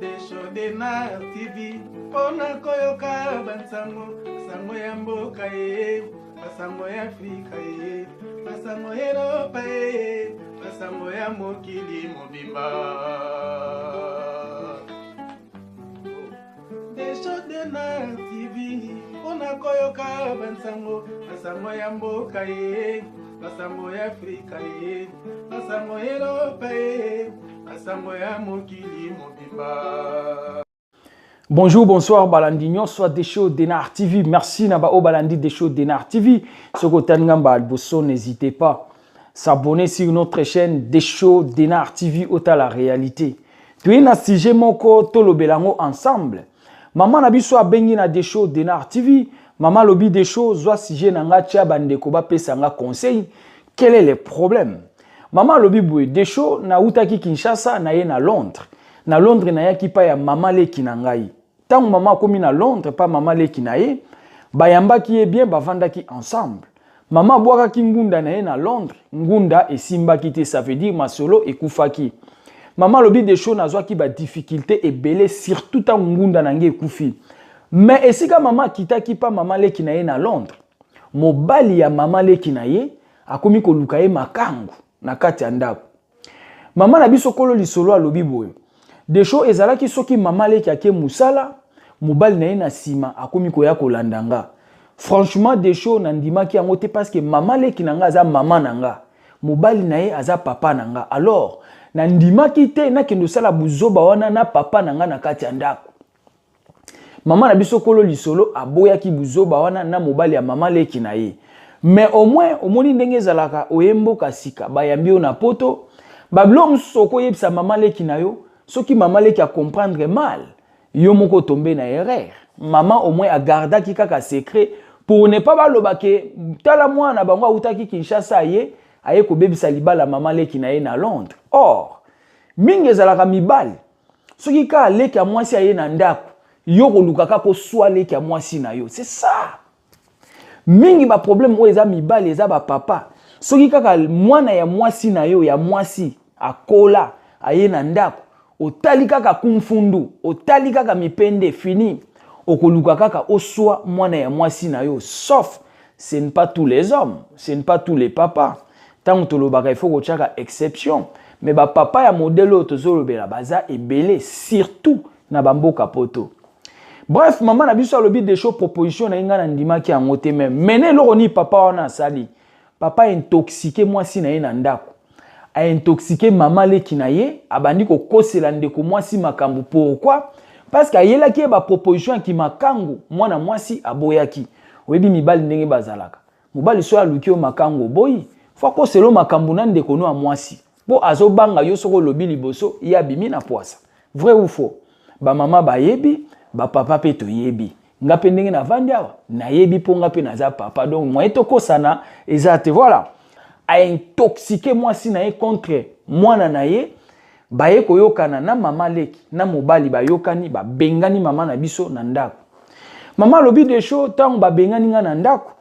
Desho Denard TV mpona koyoka bansango sango ya mboka ye, basango ya Afrika ye, basango ya Eropa ye, basango ya mokili mobimba. Desho Denard TV mpona koyoka bansango, basango ya mboka ye, basango ya Afrika ye, basango ya Eropa ye, basango ya mokili mobimba. Bonjour, bonsoir, balandi nyonso Desho Denar TV. Merci na ba o balandi Desho Denar TV. Soko tangamba liboso, n'hésitez pas. S'abonner sur notre chaîne Desho Denar TV ota la réalité. Toye na sujet moko tolobela yango ensemble. Mama na biso abengi na Desho Denar TV. Mama alobi Desho zwa sujet na nga tia bandeko bapesa nga conseil. Quel est le problème? Mama alobi boye Desho nautaki Kinshasa na ye na Londres. Na Londres nayaki pa ya mama leki na ngai. Ntango mama akomi na Londres pa mama leki na ye, bayambaki ye bien, bavandaki ensemble. Mama abwakaki ngunda na ye na Londres, ngunda esimbaki te, ça veut dire masolo ekufaki. Mama alobi Desho nazwaki ba difficulté ebele surtout ntango ngunda na ngai ekufi. Mais esika mama akitaki pa mama leki na ye na Londres, mobali ya mama leki na ye akomi koluka ye makangu na kati ya ndako. Mama na biso kolo lisolo alobi boye Desho ezalaki soki mama leki ake musala, mobali na ye na sima akomi koya kolanda nga. Franchement Desho nandimaki yango te parce que mama leki na nga aza mama na nga, mobali na ye aza papa na nga. Alors nandimaki te nakende osala buzoba wana na papa na nga na kati ya ndako. Mama na biso kolo lisolo aboyaki buzoba wana na mobali ya mama leki na ye. Mais au moins omoni ndenge ezalaka, oye mboka sika, bayambi yo na poto, babiloko mosusu okoyebisa mama leki na yo, soki mama leki a comprendre mal, yo moko otombe na erreur. Mama au moins agardaki kaka secret pour ne pas baloba ke tala mwana na bango awutaki Kinshasa aye aye kobebisa libala mama leki na ye na Londres. Or mingi ezalaka mibali soki kaka leki ya mwasi aye na ndako, yo koluka kaka koswa leki ya mwasi na yo. C'est ça mingi ba problème oyo eza mibali, eza ba papa. Soki kaka mwana ya mwasi na yo ya mwasi akola aye na ndako, otali kaka kumfundu, otali kaka mipende, fini, okoluka kaka oswa mwana ya mwasi na yo. Sauf ce n'est pas tous les hommes, ce n'est pas tous les papas. Ntango tolobaka il faut kotiaka exception, mais ba papa ya modèle oyo tozolobela baza ebele, surtout na bamboka poto. Bref, mama na biso alobi Desho proposition na ye ngai nandimaki yango te. Mais mene eloko nini papa wana asali? Papa intoxiqué mwasi na ye na ndako, aintoxiqué mama leki na ye, abandi kokosela ndeko mwasi makambo. Pourquoi? Parce que ayelaki ye baproposition ya kimakangu, mwana mwasi aboyaki. Oyebi mibali ndenge bazalaka, mobali soki aluki yo makangu oboyi, fo akosela yo makambo na ndeko no ya mwasi, mpo azobanga yo soki olobi liboso ye abimi na pwasa. Vrai ou faux? Bamama bayebi, bapapa mpe toyebi. Nga mpe ndenge navandi awa nayebi, mpo nga mpe naza papa, donc moye tokosana eza te. Voilà, aintoxiqué mwasi na ye contre mwana na ye. Baye koyokana na mama leki na mobali, bayokani, babengani mama na biso na ndako. Mama alobi Desho ntango babengani nga na ndako,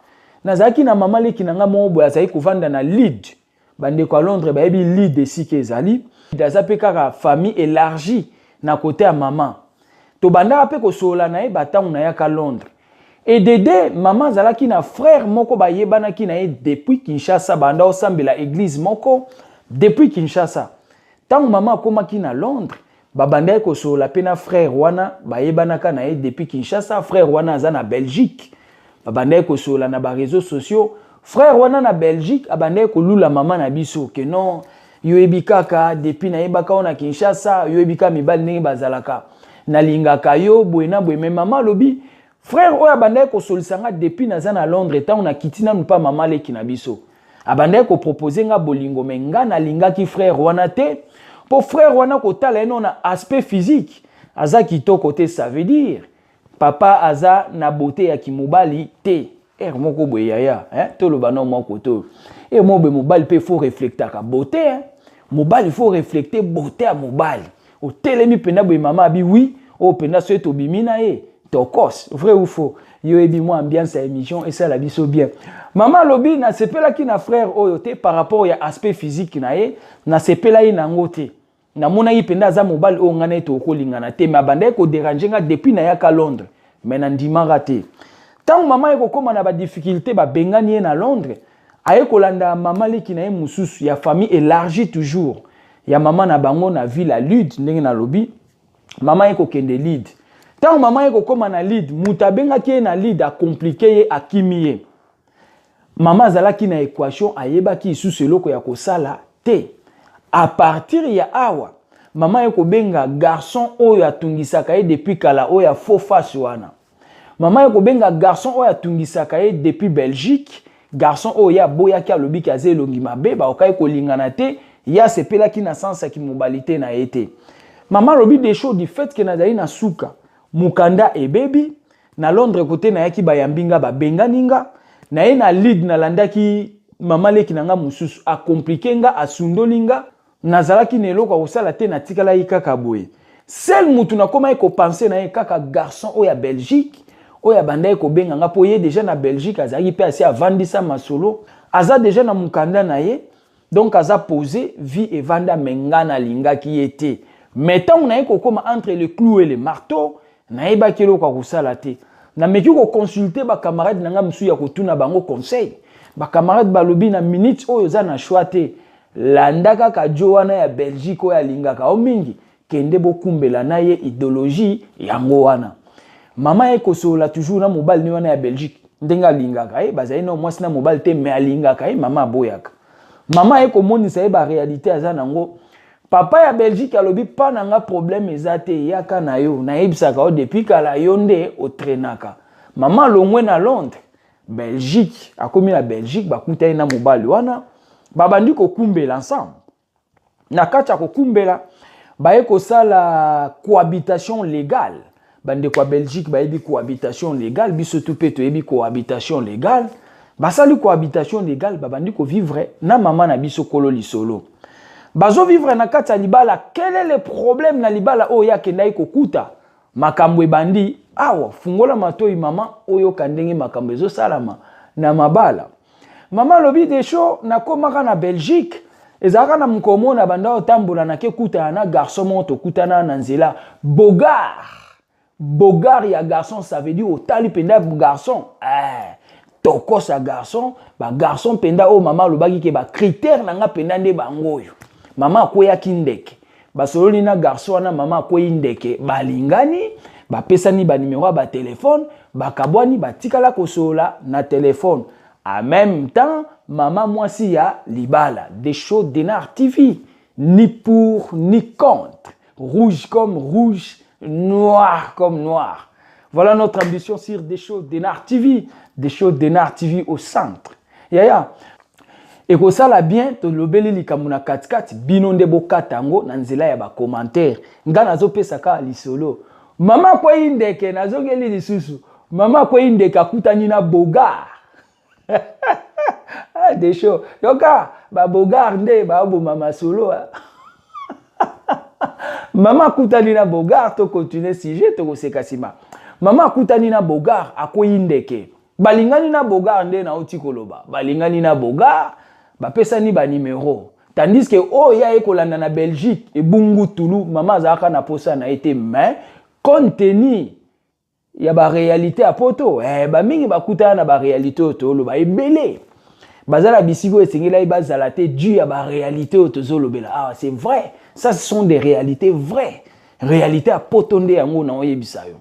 nazalaki na mama leki na nga moko boye azali kovanda na Leeds. Bandeko ya Londres bayebi Leeds esika ezali. Aza mpe kaka famille élargie na kote ya mama. Tobandaka mpe kosolola na ye batango nayaka Londres. Edede mama azalaki na frère moko bayebanaki na ye depuis Kinshasa, banda osambela église moko depuis Kinshasa. Ntango mama akomaki na Londres, babandaki kosolola mpe na frère wana bayebanaka na ye depuis Kinshasa. Frère wana aza na Belgique, babandaki kosolola na bareseaux sociaux. Frère wana na Belgique abandaki kolula mama na biso ke non, yoyebi kaka depuis nayebaka yo na Kinshasa, yoyebi kaka mibali ndenge bazalaka, nalingaka yo boye na boye. Mais mama alobi frère oyo abandaki kosolisa nga depuis naza na Londres, ntango nakiti nanu mpa mama leki na biso, abandaki kopropose nga bolingo, me nga nalingaki frère wana te, mpo frère wana kotala ye no na aspect physique aza kitoko te, ça veut dire papa aza na beauté ya kimobali te. Ere moko boye yaya, hein? Toloba no moko to ere moko boye mobali mpe faut reflectaka beauté, hein? Mobali faut reflecter beauté ya mobali. Otelemi mpenza boye, mama abi oui, oyo mpenza soki tobimi na ye tokos. Vrai ou faux? Yo yebi mwa ambiance ya émission esala biso bien. Mama alobi nasepelaki na frère oyo te par rapport ya aspect physique na ye, nasepela ye nango te. Namonaki mpenza aza mobali oyo ngai na ye tokolingana te, me abandaki kodéranger nga depuis nayaka Londres, me nandimaka te. Ntango mama ye kokóma na badifficulté, babengani ye na Londres, aye kolanda mama leki na ye mosusu ya famille élargie, toujours ya mama na bango, na ville ya Leeds. Ndenge nalobi, mama ye kokende Leeds. Ntango mama ye kokóma na Leeds, moto abengaki ye na Leeds acompliquer ye, akimi ye. Mama azalaki na équation, ayebaki lisusu eloko ya kosala te. À partir ya awa, mama ye kobenga garçon oyo atungisaka ye depuis kala, oyo ya faux face wana. Mama ye kobenga garçon oyo atungisaka ye depuis Belgique, garçon oyo ye aboyaki, alobiki aza elongi mabe, bakokaki kolingana te, ye asepelaki na sens ya kimobali te na ye te. Mama alobi: "Desho, du fait ke nazali na suka, mokanda ebebi na Londres, kote nayaki bayambi nga, babengani nga, naye na Leeds, nalandaki mama leki na nga mosusu, acompliquer nga, asundoli nga, nazalaki na eloko ya kosala te, natikalaki kaka boye. Seul mutu nakomaki kopenser na ye, kaka garçon oyo ya Belgique oyo abandaki kobenga nga, mpo ye déjà na Belgique azalaki mpe asi avandisa masolo, aza déjà na mokanda na ye, donc aza posé, vie evanda. Me nga nalingaki ye te. Me ntango naye kokóma entre le clou et le marteau, nayebaki eloko ya kosala te. Nameki koconsulter bacamarade na nga mosusu ya kotuna bango conseil. Bacamarade balobi: na minute oyo oza na choix te, landa kaka jo wana ya Belgique oyo alingaka o mingi, kende bokumbela na ye idéologie yango wana." Mama ye kosolola toujours na mobali ne wana ya Belgique, ndenge alingaka ye, bazali na mwasi na mobali te, me alingaka ye. Mama aboyaka. Mama ye komonisa ye baréalité aza nango. Papa ya Belgique alobi: "Mpa na nga problème eza te, yaka na yo, nayebisaka yo depuis kala, yo nde otraînaka." Mama alongwe na Londres, Belgique. Akomi na Belgique, bakutani na mobali wana, babandi kokumbela ensemble. Na kati ya kokumbela, baye kosala cohabitation légale. Bandeko ya Belgique bayebi cohabitation légale, biso tu mpe toyebi cohabitation légale. Basali cohabitation légale, babandi kovivre na mama na biso kolo lisolo, bazovivre na kati ya libala. Quel est le problème na libala oyo ye akendaki kokuta? Makambo ebandi awa. Fungola matoi, mama, oyoka ndenge makambo ezosalama na mabala. Mama alobi: "Desho, nakomaka na Belgique, ezalaka na mokolo moko na banda otambola, nake kutana na garçon moko, tokutana na nzela, beau gars, beau gars ya garçon, ça veut dire otali mpenza garçon, eh, tokosa garçon, bagarçon mpenza oyo mama alobaki ke bacritère na nga mpenza nde bango oyo." Mama akweyaki ndeke. Basololi na garçon wana, mama akweyi ndeke, balingani, bapesani banimero ya batelefone, bakabwani, batikala kosolola na telefone. En même temps, mama mwasi ya libala, Desho Denar TV, ni pour ni contre, rouge comme rouge, noir comme noir. Voilà notre ambition sur Desho Denar TV. Desho Denar TV au centre. Yaya, ekosala bien tolobeli likambo na katikati, bino nde bokata yango na nzela ya bacommentaire. Nga nazopesa kaka lisolo. Mama akwei ndeke, nazongeli lisusu. Mama akwei ndeke, akutani na beau gars. Ah, Desho, yoka, babeau gars nde baboma masolo. Mama akutani na beau gars, tocontinuer sujet, tokoseka nsima. Mama akutani na beau gars, akwei ndeke, balingani na beau gars. Nde nauti koloba, balingani na beau gars, bapesani banimero, tandis ke oyo ya ye kolanda na Belgique ebungu tulu, mama azalaka na posa na ye te. Mais compte tenu ya baréalité ya poto, bamingi bakutana na baréalité oyo toloba. Ebele baza na bisika oyo esengelaki bazala te dû ya baréalité oyo tozolobela awa. C'est vrai, ça, ce sont des réalités vraies, réalité ya poto nde yango na oyebisa yo.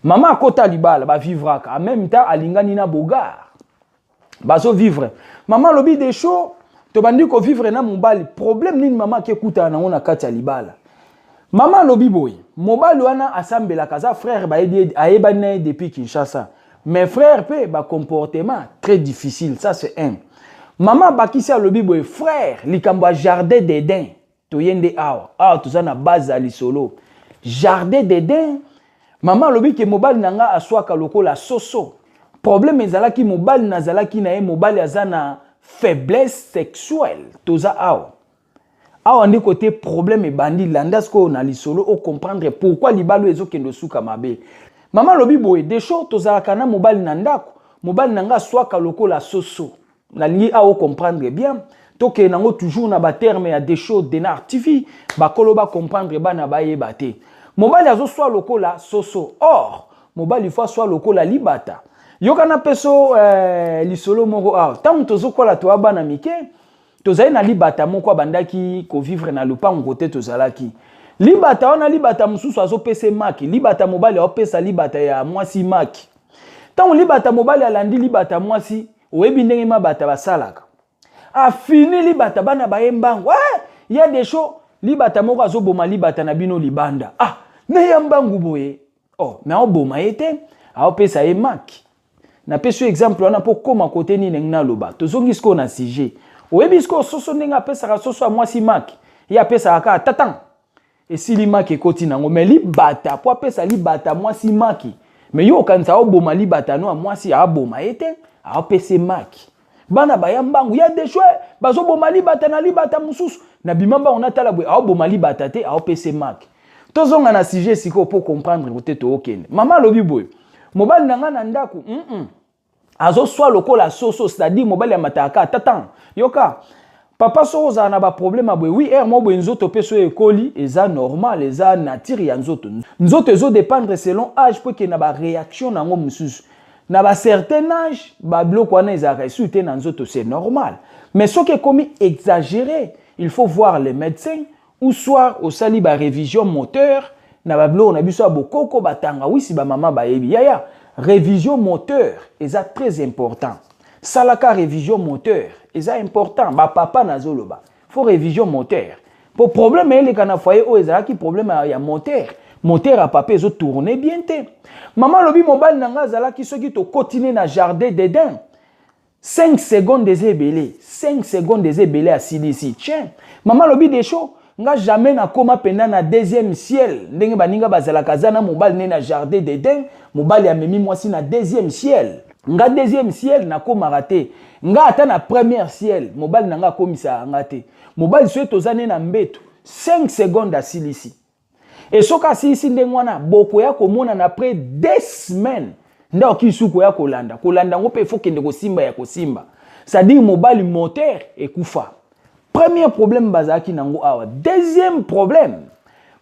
Mama akota libala, bavivraka en même temps, alingani na beau gars, bazovivre. Mama alobi: "Desho, tobandi kovivre na mobali." Problème nini mama akekutana nango na kati ya libala? Mama alobi boye: mobali wana asambelaka, aza frère, ayebani na ye depuis Kinshasa, mais frère mpe bacomportement très difficile. Ça, c'est un. Mama abakisi, alobi boye: "Frère, likambo ya jardin d'Eden, toye nde awa. Awa toza na base ya lisolo, jardin d'Eden. Mama alobi ke mobali na nga aswaka lokola soso. Problème ezalaki, mobali nazalaki na ye, mobali aza na faiblesse sexuelle." Toza awa, awa nde kote problème ebandi. Landa sikoyo na lisolo, ocomprendre pourquoi libala oyo ezokende osuka mabe. Mama alobi boye: "Desho, tozalaka na mobali na ndako, mobali na nga aswaka lokola soso." Nalingi awa ocomprendre bien. Tokende nango toujours na baterme ya Desho Denar TV, bakolo bacomprendre, bana bayeba te. Mobali azoswa lokola soso, or mobali fo aswa lokola libata. Yoka na peso lisolo moko awa. Ntango tozokola, toya bana mike, tozali na libata moko abandaki kovivre na lopango kote tozalaki. Libata wana, libata mosusu azopesa maki, libata mobali aopesa libata ya mwasi maki. Ntango libata mobali alandi libata mwasi, oyebi ndenge mabata basalaka, afini libata, bana baye mbangu, eh, ya Desho, libata moko azoboma libata na bino libanda. Ah, me ya mbangu boye, oh, me aoboma ye te, aopesa ye maki. Napesi yo exemple wana mpo koma kote nini ndenge naloba. Tozongi sikoyo na sujet. Oyebi sikoyo soso ndenge apesaka soso ya mwasi maki, ye apesaka kaka tatan, esili, maki ekoti nango. Me libata, mpo apesa libata mwasi maki, me yo okanisa aoboma libata no ya mwasi, aaboma ye te, aopesa ye maki. Bana baya mbangu, ya Desho, bazoboma libata na libata mosusu. Nabima mbangu, natala boye, aoboma libata te, aopesa ye maki. Tozonga na sujet sikoyo mpo comprendre kote tookende. Mama alobi boye: mobali na ngai na ndako azoswa lokola soso, c'est-à-dire mobali amataka kaka tatan. Yoka papa, soki ozala na baproblème ya boye, oui, heure moko boye nzoto mpe so ekoli, eza normal, eza nature ya nzoto. Nzoto ezodépendre selon âge mpo ekende na baréaction nango mosusu. Na bacertain âge, babiloko wana ezalaka esu te na nzoto, c'est normal. Mais soki ekomi exagéré, il faut voir le médecin ou soit osali barévision moteur na babiloko na biso ya bokoko, batangawisi, bamama bayebi. Yaya, révision moteur eza très important. Salaka révision moteur, eza important. Bapapa, nazoloba, faut révision moteur po problème eleka na foyer oyo ezalaki problème ya moteur. Moteur ya papa ezotourne bien te. Mama alobi: mobali na ngai azalaki, soki tokotine na jardin d'Eden, 5 secondes eza ebele, 5 secondes eza ebele, asilisi. Tiens, mama alobi: Desho, nga jamais nakóma mpenza na deuxième ciel ndenge baninga bazalaka, aza na mobali nde na jardin d'Eden, mobali amemi mwasi na deuxième ciel. Nga deuxième ciel nakómaka te. Nga ata na première ciel, mobali na nga akomisaka nga te. Mobali, soki toza nde na mbeto, 5 secondes asilisi. E soki asilisi ndenge wana, bokoya komonana après 2 semaines nde oki su koya kolanda kolanda yango mpe ifo kende kosimba ya kosimba, c'est-à-dire mobali moteur ekufa. Premier problème bazalaki nango awa. Deuxième problème,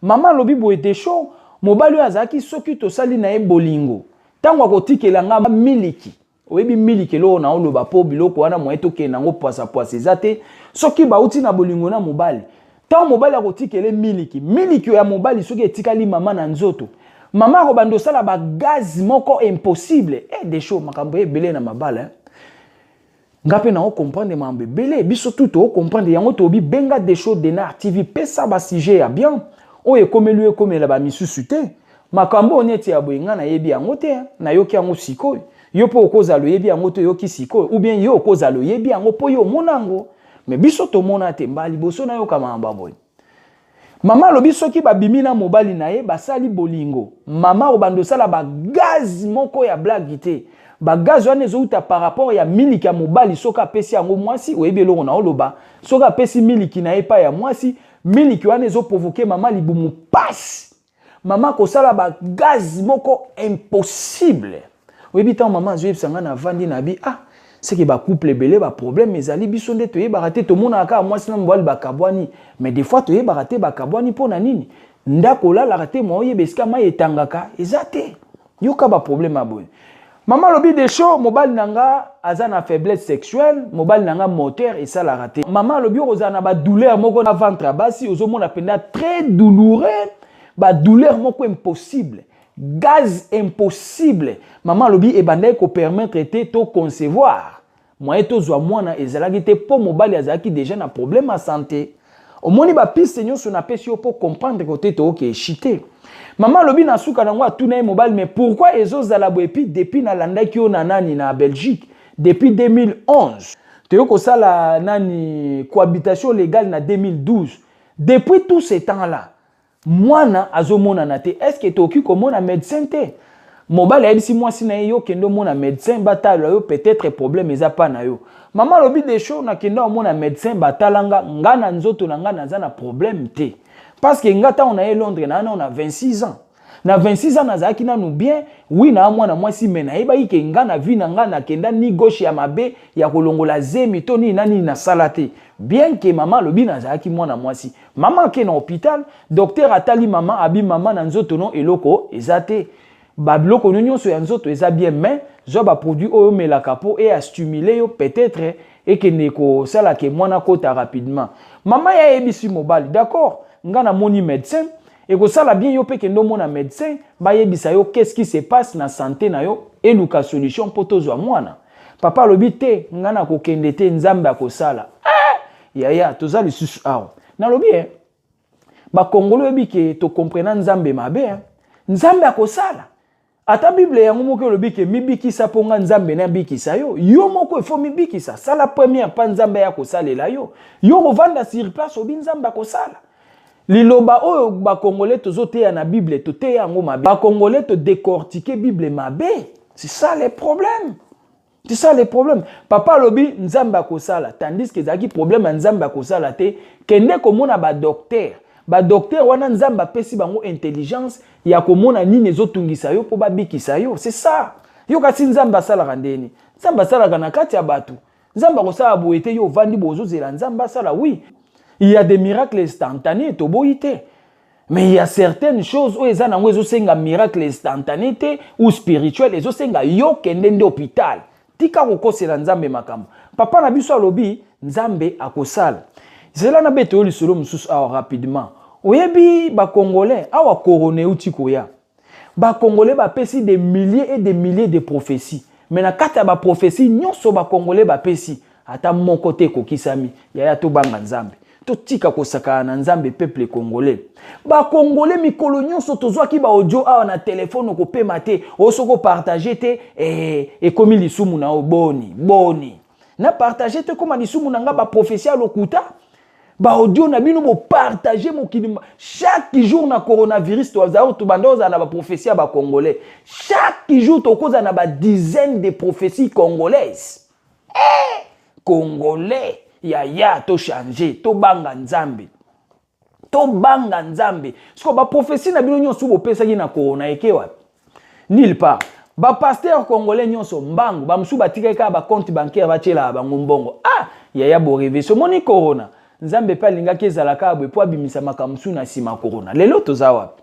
mama alobi boye: Desho, mobali oyo azalaki, soki tosali na ye bolingo, ntango akotikela nga miliki, oyebi miliki, eloko na oloba, mpo biloko wana moye tokende yango pwasapwasa eza te. Soki bauti na bolingo na mobali, ntango mobali akotikela miliki, miliki ya mobali soki etikali mama na nzoto, mama akobanda osala bagaz moko impossible. E Desho, makambo ebele na mabala, eh? Nga mpe naocomprendre makambo ebele, biso tu toocomprendre yango. Tobi benga Desho Denar TV, pesa basujet ya bien oyo ekomeli oyo ekomela bamisusu te. Makambo oyo neti ya boye, nga nayebi yango te, nayoki yango sikoyo. Yo mpo okozala oyebi yango te, oyoki sikoyo, ou bien yo okozala oyebi yango mpo yo omona yango, me biso tomona te. Mbala liboso nayoka makambo ya boye. Mama alobi soki babimi na mobali na ye, basali bolingo, mama obanda osala bagaz moko ya blague te. Bagaz wana ezouta par rapport ya miliki ya mobali. Soki apesi yango mwasi, oyebi eloko na oloba, soki apesi miliki na ye epai ya mwasi, miliki wana ezoprovoquer mama libumu pasi, mama kosala bagaz moko impossible. Oyebi, ntango mama azoyebisa ngai, navandi na bi, ah, seke bacouple ebele baproblème ezali, biso nde toyebaka te. Tomonaka kaka mwasi na mobali bakabwani, mais des fois toyebaka te bakabwani mpo na nini. Ndako olalaka te, mwa oyeba esika mai etangaka eza te. Yoka baproblème ya boye. Mama alobi: Desho, mobali na nga aza na faiblesse sexuelle, mobali na nga moteur esalaka te. Mama alobi okozala na badouleur moko na ventre ya basi, ozomona mpenza très douloureux, badouleur moko impossible, gaz impossible. Mama alobi ebandaki kopermettre te toconcevoir, moyen tozwa mwana ezalaki te, mpo mobali azalaki déjà na problème ya santé. Omoni bapiste nyonso napesi yo mpo comprendre kote tooke eshite. Mama alobi na suka nango, atuna ye mobali: mais pourquoi ezozala boye? Epi depuis nalandaki yo na nani na Belgique depuis 2011, toyei kosala nani, cohabitation légale na 2012, depuis tout ce temps là mwana azomonana te. Est ce que tokoki komona médecin te? Mobali ayebisi mwasi na ye: yo kende omona médecin, batala yo, peut-être problème eza pa na yo. Mama alobi: Desho, nakende omona médecin, batalanga nga na nzoto na nga, naza na problème te, parce que nga ntango na ye Londres, naa nao na 26 ans. Na 26 ans nazalaki nanu bien, oui na mwana mwasi, mais nayebaki ke nga na vie na nga nakenda ni gauche ya mabe ya kolongola zemi to nini na nini nasala te. Bien ke mama alobi nazalaki mwana mwasi. Mama ake na hôpital, docteur atali mama, abi mama na nzoto no eloko eza te. Babiloko no nyonso ya nzoto eza bien, mais zwa baproduit oyo omelaka mpo eastimule yo, peut-être ekende kosala ke mwana kota rapidement. Mama ye ayebisi mobali: "D'accord, nga namoni médecin, ekosala bien yo mpe kende omona médecin, bayebisa yo qu'est-ce qui se passe na santé na yo, eluka solution mpo tozwa mwana." Papa alobi: "Te, nga nakokende te, Nzambe akosala." Eh, yaya, toza lisusu awa. Nalobi e bakongolo, oyebi ke tocomprena Nzambe mabe, eh? Nzambe akosala, ata Bible yango moko elobi ke mibikisa mpo nga Nzambe nabikisa yo. Yo moko efo mibikisa, sala première mpa Nzambe ya kosalela yo. Yo kovanda sur place, obi Nzambe akosala. Liloba oyo bakongolais tozoteya na Bible, toteya yango mabe. Bakongolais todécortique Bible mabe, c'est ça le problème, c'est ça le problème. Papa alobi Nzambe akosala, tandis que ezalaki problème ya Nzambe akosala te. Kende komona badocteur. Badocteur wana, Nzambe apesi bango intelligence ya komona nini ezotungisa yo mpo babikisa yo, c'est ça. Yo kasi Nzambe asalaka ndeni? Nzambe asalaka na kati ya bato. Nzambe akosala boye te, yo ovandi boye ozozela Nzambe asala. Oui, il y a des miracles instantanés, toboyi te, mais il y a certaines choses oyo eza nango ezosenga miracle instantané te ou spirituel, ezosenga yo kende nde hôpital. Tika kokosela Nzambe makambo. Papa na biso alobi Nzambe akosala. Zela na bete oyo lisolo mosusu awa rapidement. Oyebi bacongolais awa, corona euti koya, bacongolais bapesi des milliers et des milliers de prophéties, mais na kati ya baprophétie nyonso bacongolais bapesi, ata moko te ekokisami. Yaya, tobanga Nzambe, totika kosakana na Nzambe. Peuple congolais, bacongolais, mikolo nyonso tozwaki baaudio awa na telefone, okopema te oyo soki opartage te, ekomi lisumu na yo. Boni boni na partage te koma lisumu na nga? Baprophétie ya lokuta, baaudio na bino bopartage mokili chaque jour. Na coronavirus tobanda ozala na baprophétie ya bacongolais chaque jour, tokozala na badizaine de prophéties congolaises. Eh, congolais yaya, tochange, tobanga Nzambe, tobanga Nzambe. Siko baprophétie na bino nyonso bopesaki na corona eke wapi? Nulle part. Bapasteur congolais nyonso mbangu, bamosusu batikaki kaka bacompte bancaire, batielaka bango mbongo. Ah yaya, boreve somoni corona, Nzambe mpe alingaki ezala kaka boye mpo abimisa makambo mosusu na nsima corona. Lelo toza wapi?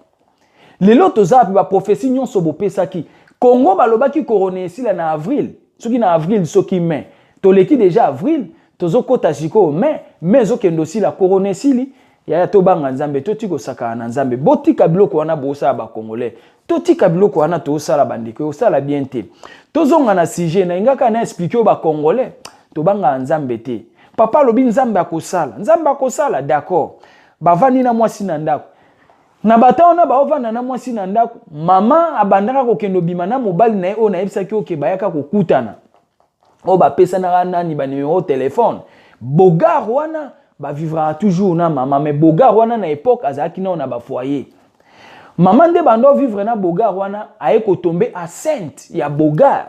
Lelo toza wapi? Baprophétie nyonso bopesaki Congo, balobaki corona esila na avril, soki na avril, soki mai. Toleki déjà avril, tozokɔta sikoyo mai, mai ezokende osila, corona esili? Yaya, tobanga Nzambe, totika kosakana na Nzambe. Botika biloko wana bosala. Bacongolais, totika biloko wana tozosala. Bandeko, osala bien te. Tozonga na sujet na ingaka na explique oyo. Bacongolais tobangaka Nzambe te. Papa alobi Nzambe akosala, Nzambe akosala, d'accord. Bavandi na mwasi na ndako. Na bata wana baovanda na mwasi na ndako, mama abandaka kokende obima na mobali na ye oyo nayebisaki oke bayaka kokutana, oyo bapesanaka nani banumero telefone. Bogar wana bavivraka toujours na mama, mais bogar wana na époque azalaki nao na bafoyer. Mama nde bando vivre na bogar wana, aye kotombe enceinte ya bogar,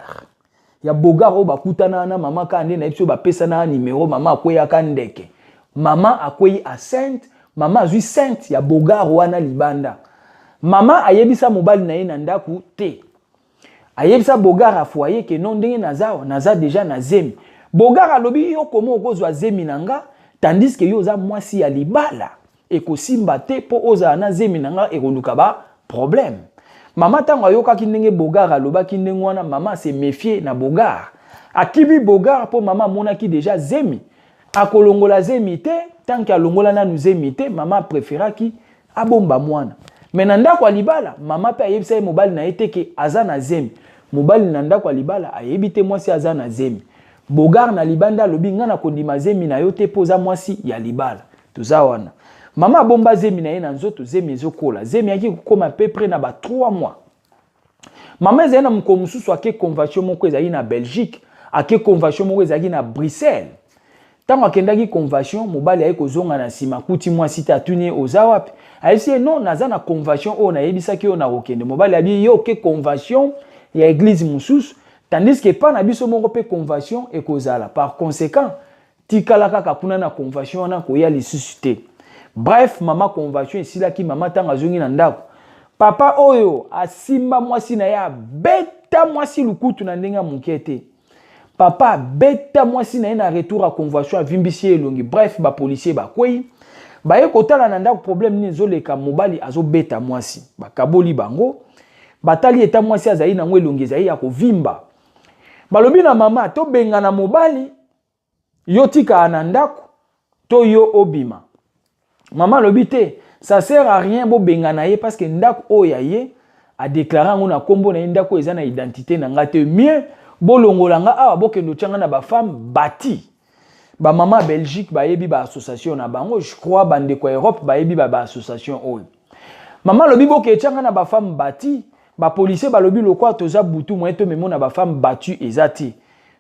ya bogar oyo bakutana na mama. Kaka nde nayebi so bapesana numero, mama akweyaka ndeke, mama akwei enceinte. Mama azwi enceinte ya bogar wana libanda. Mama ayebisa mobali na ye na ndako te, ayebisa bogar ya foyer ke non, ndenge naza, naza déjà na zemi. Bogar alobi: "Yo koma okozwa zemi na nga, tandis ke yo oza mwasi ya libala, ekosimba te mpo ozala na zemi na nga, ekoluka ba problème." Mama ntango ayokaki ndenge bogar alobaki ndenge wana, mama ase méfie na bogar, akibi bogar, mpo mama amonaki déjà zemi, akolongola zemi te tant que alongola nanu zemi te. Mama apréféraki abomba mwana, mais na ndako ya libala mama mpe ayebisa ye mobali na ye te ke aza na zemi. Mobali na ndako ya libala ayebi te mwasi aza na zemi. Bogar na libanda alobi: "Ngai na kondima zemi na yo te mpo oza mwasi ya libala." Toza wana, mama abomba zemi na ye na nzoto, zemi ezokola. Zemi ayaki kokóma peu près na ba 3 mois. Mama ezali na mokolo mosusu ake convention moko ezalaki na Belgique, ake convention moko ezalaki na Bruxelles. Ntango akendaki convention, mobali aye kozonga na nsima, akuti mwasi te. Atuni ye: "Oza wapi?" Ayebisi ye: "Non, naza na convention oyo nayebisaki oyo nakokende." Mobali abi: "Yo oke convention ya église mosusu, tandis ke epa na biso moko mpe convention ekozala. Par conséquent, tikala kaka kuna na convention wana, koya lisusu te." Bref, mama, convention esilaki. Mama ntango azongi na ndako, Papa oyo asimba mwasi na ye, abeta mwasi lukutu na ndenge ya moke te. Papa abeta mwasi na ye na retour ya convention, avimbisi ye elongi. Bref, bapolicier bakwei, baye kotala na ndako problème nini ezoleka, mobali azobeta mwasi. Bakaboli bango, batali eta mwasi azali nango, elongi ezali ya kovimba. Balobi na mama: tobengana mobali, yo tikala na ndako to yo obima. Mama alobi te, ça sert à rien bobengana ye, parce que ndako oyo ya ye, adéclarer yango na nkombo na ye, ndako oyo eza na identité na nga te. Mieux bolongola nga awa, bokende otya nga na bafemme battue. Bamama ya Belgique bayebi baassociation na bango, je crois bandeko ya Europe bayebi baassociation oyo. Mama alobi boke etya nga na bafemme battue. Bapolicier balobi lokwa toza butu, moyen tomemo na bafemme battue eza te,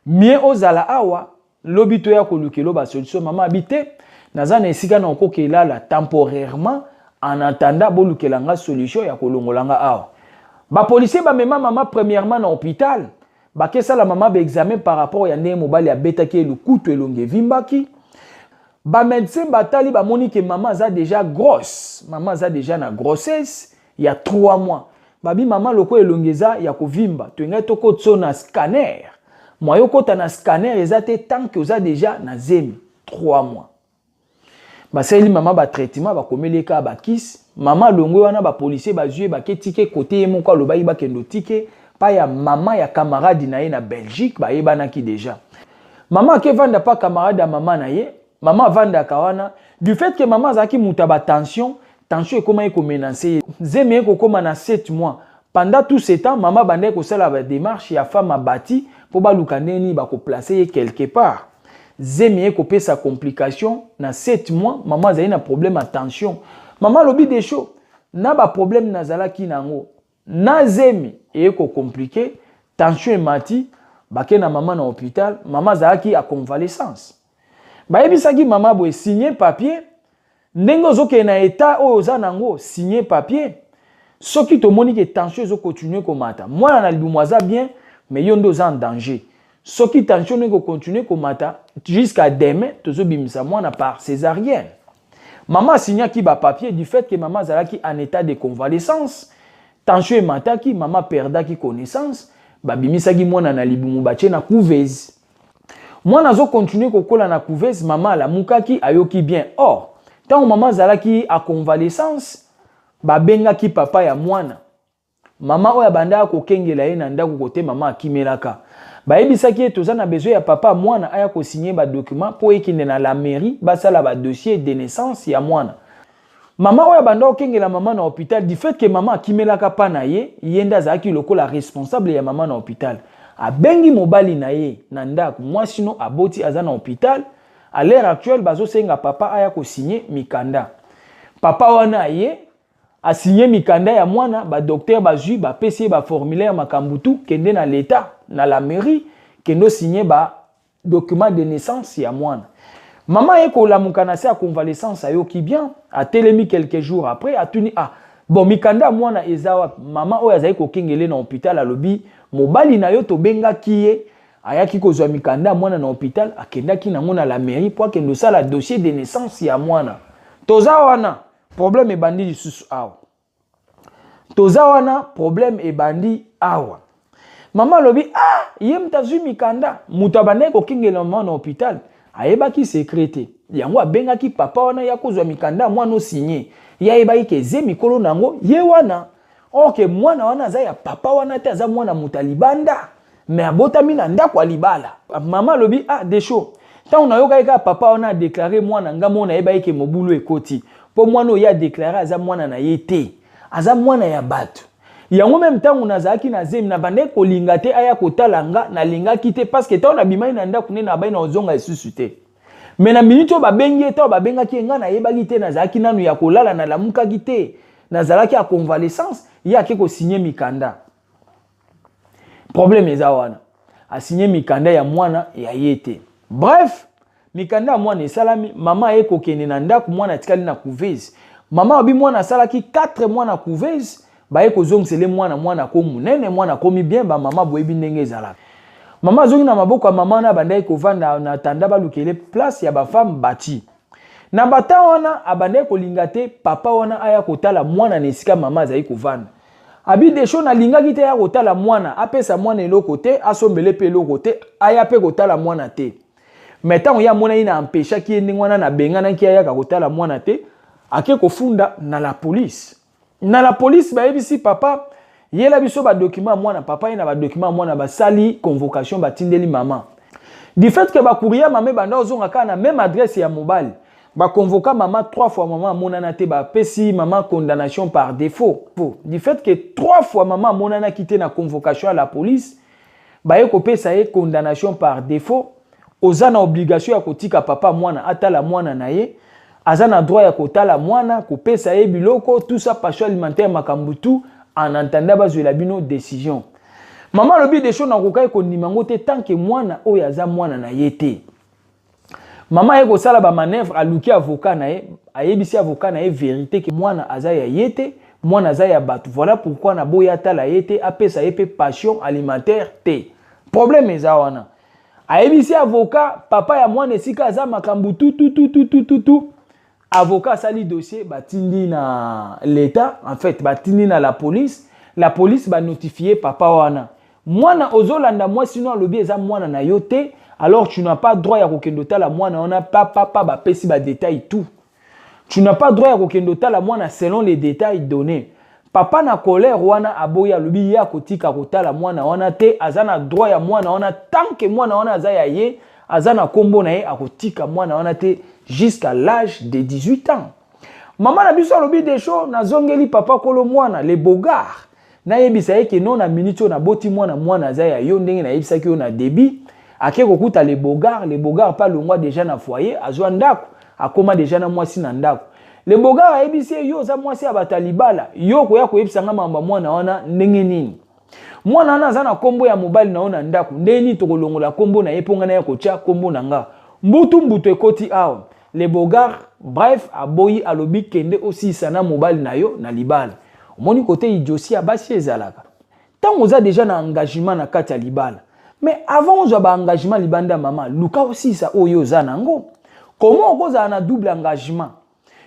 mieux ozala awa, lobi toya kolukela basolution. Mama abi te, naza na esika na okoki elala temporairement en attendant bolukela nga solution ya kolongola nga awa. Bapolicier bamema mama premièrement na hôpital, bakesala mama baexamen par rapport ya ndenge mobali abetaki ye lukutu, elongi evimbaki. Bamédecin batali, bamoni ke mama aza déjà grosse, mama aza déjà na grossesse ya 3 mois. Babi mama, lokola elongi eza ya kovimba, toyengai tokotisa na scanner. Moyen okota na scanner eza te tant que oza déjà na zemi 3 mois. Basaleli mama batraitement, bakomeli ye kaka bakisi. Mama alongwe wana, bapolicier bazwi ye, baketike kote ye moko alobaki bakende otike pa ya mama ya camarade na ye na Belgique, bayebanaki déjà. Mama akevanda pa camarade ya mama na ye. Mama avandaka wana. Du fait que mama azalaki moto ya batension, tension ekomaki komenacer ye, zemi ye kokóma na 7 mois. Pendant tout ce temps, mama bandaki kosala badémarche ya femme battue mpo baluka ndenge nini bakoplacer ye quelque part. Zemi ye kopesa complication na 7 mois, mama azali na problème ya tension. Mama alobi desho na baproblème nazalaki nango na zemi eye kocompliquer, tension emati. Bake na mama na hôpital, mama azalaki ya convalescence. Bayebisaki mama boye: signe papier, ndenge ozokende na état oyo oza nango, signe papier. Soki tomoni ke tension ezocontinuer komata, mwana na libumu aza bien, mais yo nde oza en danger. Soki tension ndenge kocontinuer komata jusqu'à demain, tozobimisa mwana par césarienne. Mama asignaki bapapier. Du fait que mama azalaki en état de convalescence, tension emataki, mama perdaki connaissance. Babimisaki mwana na libumu, batie na couveuse. Mwana azocontinuer kokola na couveuse. Mama alamukaki, ayoki bien. Or ntango mama azalaki a convalescence, babengaki papa ya mwana, mama oyo abandaka kokengela ye na ndako kote mama akimelaka. Bayebisaki ye: toza na besoin ya papa mwana aya kosigner badocument mpo ekende na la mairie, basala badossier de naissance ya mwana. Mama oyo abanda kokengela mama na hôpital, du fait que mama akimelaka mpa na ye, ye nde azalaki lokola responsable ya mama na hôpital. Abengi mobali na ye na ndako: mwasi no aboti, aza na hôpital à l'heure actuelle, bazosenga papa aya kosigner mikanda. Papa wana aye, asigner mikanda ya mwana. Badocteur bazwi, bapesi ye baformulaire, makambo tu, kende na l'état, na la mairie, kende osigner badocument de naissance ya mwana. Mama ye kolamuka na se ya convalescence, ayoki bien, atelemi. Quelques jours après, atuni: ah bon, mikanda ya mwana eza wapi? Mama oyo azali kokengele na hôpital alobi: mobali na yo, tobengaki ye, ayaki kozwa mikanda ya mwana na hôpital, akendaki nango na la mairie mpo akende osala dossier de naissance ya mwana. Toza wana, problème ebandi lisusu awa. Toza wana, problème ebandi awa. Mama alobi: ah, ye moto azwi mikanda. Moto abandaki kokengela mama na hôpital ayebaki secret te. Yango abengaki papa wana ya kozwa mikanda ya mwana osigner. Ye ayebaki ke eze mikolo nango ye wana. Or ke mwana wana aza ya papa wana te, aza mwana moto ya libanda, mais abotami na ndako ya libala. Mama alobi: ah, desho, ntango nayokaki kaka papa wana adéclarer mwana, nga moko nayebaki ke mobulu ekoti, mpo mwana oyo adéclarer aza mwana na ye te, aza mwana ya bato. Yango même ntango nazalaki na zemi, nabandaki kolinga te aya kotala nga, nalingaki te, parce que ntango nabimaki na ndako nde nabai na kozonga lisusu te. Mais na miniti oyo babengi ye, ntango babengaki ye, nga nayebaki te, nazalaki nanu ya kolala, nalamukaki te, nazalaki ya convalescence. Ye ake kosigner mikanda. Problème eza wana, asigner mikanda ya mwana ya ye te. Bref, mikanda ya mwana esalami, mama aye kokende na ndako, mwana atikali na couveuse. Mama abi mwana asalaki 4 mois na couveuse, baye kozongisele mwana. Mwana ko monene, mwana akomi bien. Bamama boyebi ndenge ezalaka. Mama azongi na maboko ya mama wana abandaki kovanda na tanda, balukele place ya bafemme battue. Na ba wana abandaki kolinga te papa wana aya kotala mwana na esika mama azali kovanda. Abi Desho, nalingaki te aya kotala mwana, apesa mwana eloko te, asombele mpe eloko te, aya mpe kotala mwana te. Mais ntango ye amonaki na empêchaki ye ndenge wana, nabenganaki ayaka kotala mwana te, ake kofunda na la police. Na la police bayebisi papa: yela biso badocument ya mwana. Papa ye na badocument ya mwana, basali convocation, batindeli mama. Du fait que bacourrier mama ebanda ozonga kaka na même adresse ya mobali, baconvoka mama trois fois, mama amonana te. Bapesi mama condamnation par défaut. Du fait que trois fois mama amonanaki te na convocation ya la police, baye kopesa ye condamnation par défaut. Oza na obligation ya kotika papa mwana atala mwana na ye. Aza na droit ya kotala mwana, kopesa ye biloko, tout ça, pension alimentaire, makambo tout, en attendant bazwela bino décision. Mama alobi: Desho, nakokaki kondima yango te tant que mwana oyo aza mwana na ye te. Mama aye kosala bamanœuvre, aluki avocat na ye, ayebisi avocat na ye vérité ke mwana aza ya ye te, mwana aza ya bato. Voilà pourquoi naboyi atala ye te, apesa ye mpe pension alimentaire te. Problème eza wana. Ayebisi avocat papa ya mwana esika aza, makambo tutututututu. Avocat asali dossier, batindi na l'état, en fait batindi na la police. La police banotifie papa wana: mwana ozolanda mwasi no, alobi eza mwana na yo te, alors tu n'as pas droit ya kokende otala mwana wana. Papapa, bapesi badétail tout, tu n'as pas droit ya kokende otala mwana selon les détails donnés. Papa na colère wana aboyi, alobi ye akotika kotala mwana wana te. Aza na droit ya mwana wana tant que mwana wana aza ya ye, aza na nkombo na ye, akotika mwana wana te jusqu'à l'âge de 18 ans. Mama na biso alobi: Desho, nazongeli papa kolo mwana, le bogard, nayebisa ye ke non, na minute oyo naboti mwana, mwana aza ya yo, ndenge nayebisaki yo na début. Ake kokuta le bogard. Le bogard mpe alongwa déjà na foyer, azwa ndako, akóma déjà na mwasi na ndako. Le bogard ayebisi ye: yo oza mwasi ya bato ya libala, yo koya koyebisa nga makambo ya mwana wana ndenge nini? Mwana wana aza na nkombo ya mobali na yo na ndako, ndenge nini tokolongola nkombo na ye mpo ngai na ya kotya nkombo na nga? Mbutu mbutu ekoti awa. Le bogard, bref, aboyi, alobi: kende osilisa na mobali na yo na libala. Omoni kote idiotie ya basi ezalaka ntango oza déjà na engagement na kati ya libala. Mais avant ozwa baengagement libanda, mama, luka osilisa oyo oza nango. Comment okozala na double engagement,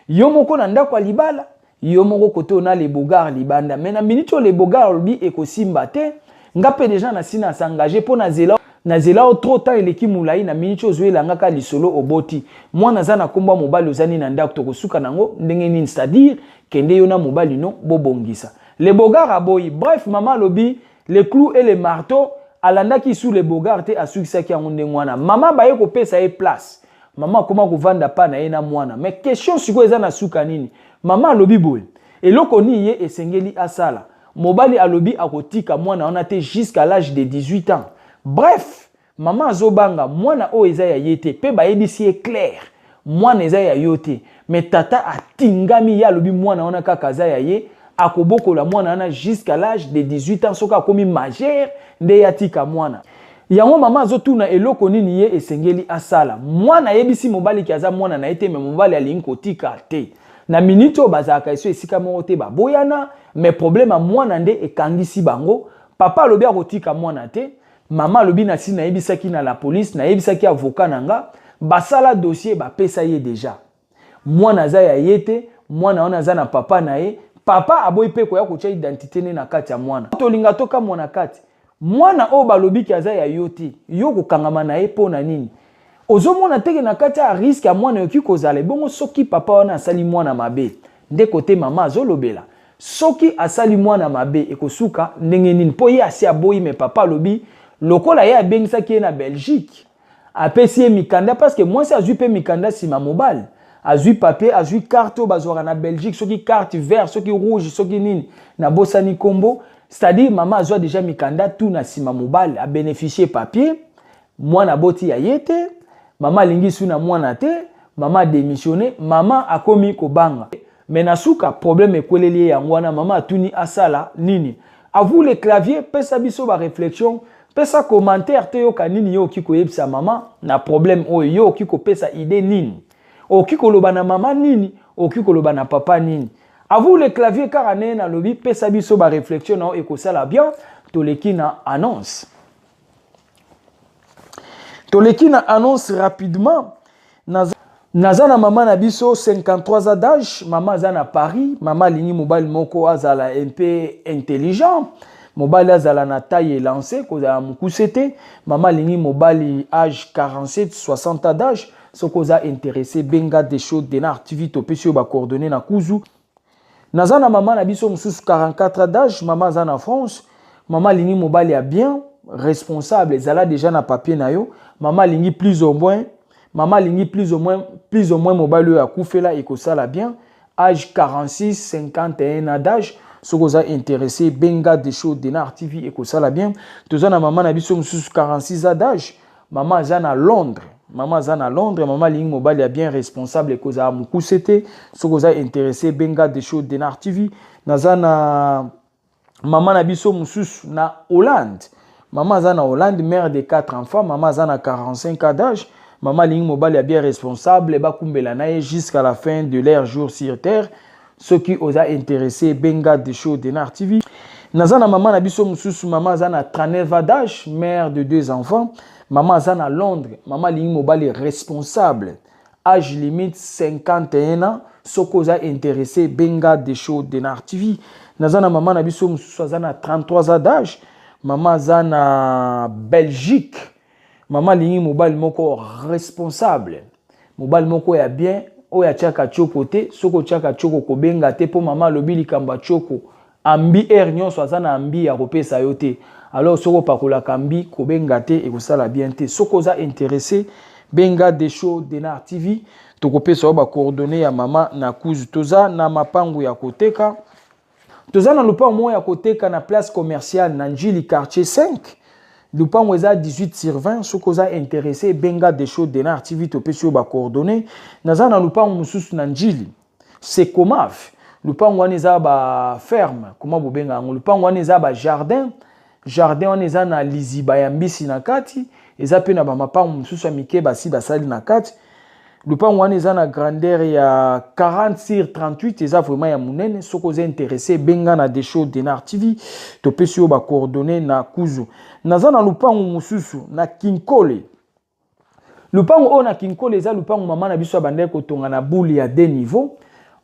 yo moko na ndako ya libala, yo moko kote ona le bogard libanda? Mais na minute oyo le bogard alobi ekosimba te, nga mpe déjà nasi na s'engage mpo nazela, nazela o trop, temps eleki molai. Na minute oyo ozoyelanga lisolo, oboti mwana, aza na nkombo ya mobali, oza nini na ndako, tokosuka nango ndenge nini? C'est-à-dire kende yo na mobali no bobongisa. Le bogard aboyi. Bref, mama alobi le clou et le marteau, alandaki su le bogard te, asukisaki yango ndenge wana. Mama baye kopesa ye place, mama akoma kovanda pa na ye na mwana. Mais question sikoyo eza na suka nini? Mama alobi boye: eloko nini ye esengeli asala? Mobali alobi akotika mwana wana te jusqu'à l'âge de 18 ans. Bref, mama azobanga, mwana oyo eza ya ye te, mpe bayebisi ye clair, mwana eza ya yo te. Mais tata atingami ye, alobi mwana wana kaka aza ya ye, akobokola mwana wana jusqu'à l'âge de 18 ans. Soki akomi majeur nde ye atika mwana yango. Mama azotuna eloko nini ye esengeli asala. Mwana ayebisi mobali ke aza mwana na ye te, mais mobali alingi kotika te. Na minute oyo bazalaka eso esika moko te, baboyana, mais problème ya mwana nde ekangisi bango. Papa alobi akotika mwana te. Mama alobi: na si nayebisaki na la police, nayebisaki avocat na nga, basala dossier, bapesa ye déjà, mwana aza ya ye te, mwana wana aza na papa na ye. Papa aboyi mpe koya kotia identité ne na kati ya mwana. Tolinga tokamwa na kati mwana oyo balobiki aza ya yo te, yo kokangama na ye mpo na nini? Ozomona teke na kati ya risque ya mwana ekoki kozala ebongo soki papa wana asali mwana mabe. Nde kote mama azolobela, soki asali mwana mabe ekosuka ndenge nini? Mpo ye asi aboyi, mais papa alobi lokola ye abengisaki ye na Belgique, apesi ye mikanda, parce que mwasi azwi mpe mikanda nsima mobali, azwi papier, azwi carte oyo bazwaka na Belgique, soki carte vert, soki rouge, soki nini, nabosani nkombo. C'est-à-dire mama azwa déjà mikanda tu na nsima mobali, abénéficie papier. Mwana aboti ya ye te, mama alingi su na mwana te, mama adémissionne. Mama akomi kobanga, mais na suka problème ekweleli ye. Yango wana mama atuni asala nini. À vous les claviers, pesa biso baréflexion, pesa commentaire, toyoka nini yo okoki koyebisa mama na problème oyo. Yo okoki kopesa idée nini? Okoki koloba na mama nini? Okoki koloba na papa nini? À vous les claviers. Kaka ndenge nalobi, pesa biso baréflexion na yo, ekosala bien. Toleki na annonce, toleki na annonce rapidement. Naza na mama na biso 53 ans d'âge, mama aza na Paris, mama alingi mobali moko azala un peu intelligent, mobali azala na taille élancée, kozala mokuse te. Mama alingi mobali âge 47 60 ans d'âge. Soki oza intéressé, benga Desho Denar TV, topesi yo bacoordonnées na kuzu. Naza na mama na biso mosusu 44 ans d'âge, mama aza na France, mama alingi mobali ya bien, responsable, ezala déjà na papier na yo. Mama alingi plus ou moins, mama alingi plus ou moins mobali oyo akufela, ekosala bien. Âge 46 51 ans d'âge. Soki oza intéressé, benga Desho Denar TV, ekosala bien. Toza na mama na biso mosusu 46 ans d'âge, mama aza na Londres, mama aza na Londres, mama alingi mobali ya bien, responsable, ekozala mokuse te. Soki oza intéressé, benga Desho Denar TV. Naza na mama na biso mosusu na Hollande, mama aza na Hollande, mère de 4 enfants, mama aza na 45 ans d'âge. Mama alingi mobali ya bien, responsable, bakumbela na ye jusqu'à la fin de leur jour sur terre. Soki oza intéressé, benga Desho Denar TV. Naza na mama na biso mosusu, mama aza na 39 ans d'âge, mère de deux enfants, mama aza na Londres, mama alingi mobali responsable, âge limite 51 ans. Soki oza intéressé, benga Desho Denar TV. Naza na mama na biso mosusu aza na 33 ans d'âge, mama aza na Belgique, mama alingi mobali moko responsable, mobali moko ya bien oyo atiaka tioko te. Soki otiaka tioko, kobenga te, mpo mama alobi likambo ya tioko ambi aire nyonso aza na ambi ya kopesa yo te. Alors soki opakolaka mbi, kobenga te, ekosala bien te. Soki oza intéressé, benga Desho Denar TV, tokopesa yo bacoordonnées ya mama na kuzu. Toza na mapangu ya koteka. Toza na lopango moko ya koteka na place commerciale na Njili, quartier 5. Lupango eza 18 sur 20. Soki oza intéressé, benga Desho Denar TV, topesi yo bacoordonnées. Naza na lupango mosusu na Njili, Secomaf. Lupango wana eza baferme, koma bobenga yango, lupango wana eza bajardin. Jardin wana eza na liziba ya mbisi na kati, eza mpe na bamapango mosusu ya mike basi basali na kati. Lupango wana eza na grandeur ya 40 sur 38, eza vraiment ya monene. Soki oza intéressé, benga na Desho Denar TV, topesi yo bacoordonnées na kuzu. Naza na lupango mosusu na Kinkole. Lupango oyo na Kinkole eza lupango mama na biso abandaki kotonga na boule ya deux niveau,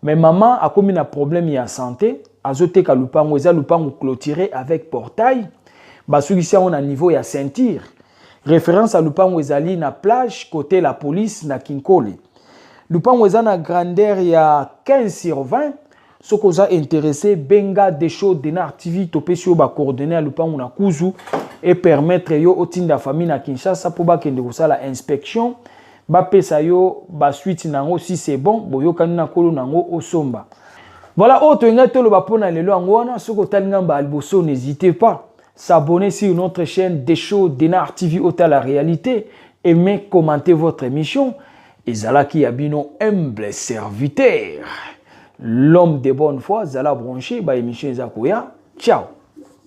mais mama akomi na problème ya santé, azoteka lupango. Eza lupango clôturé avec portail, basukisi yango na niveau ya ceinture. Référence ya lupango ezali na plage, côté la police na Kinkole. Lupango eza na grandeur ya 15 sur 20. Soki oza intéressé, benga Desho Denar TV, topesi yo bacoordonnées ya lupango na kuzu e permettre yo otinda famille na Kinshasa mpo bakende kosala inspection, bapesa yo basuite nango. Si c'est bon, boyokani na nkolo nango, osomba. Voilà, oyo toyengai toloba mpona lelo yango wana. Soki otali ngambo ya liboso, n'hésitez pas s'abonner sur notre chaîne Desho Denar TV, otala réalité, aimez, commentez votre émission. Ezalaki ya bino humble serviteur, l'homme de bonne foi. Zala branché, ba émission eza koya. Ciao.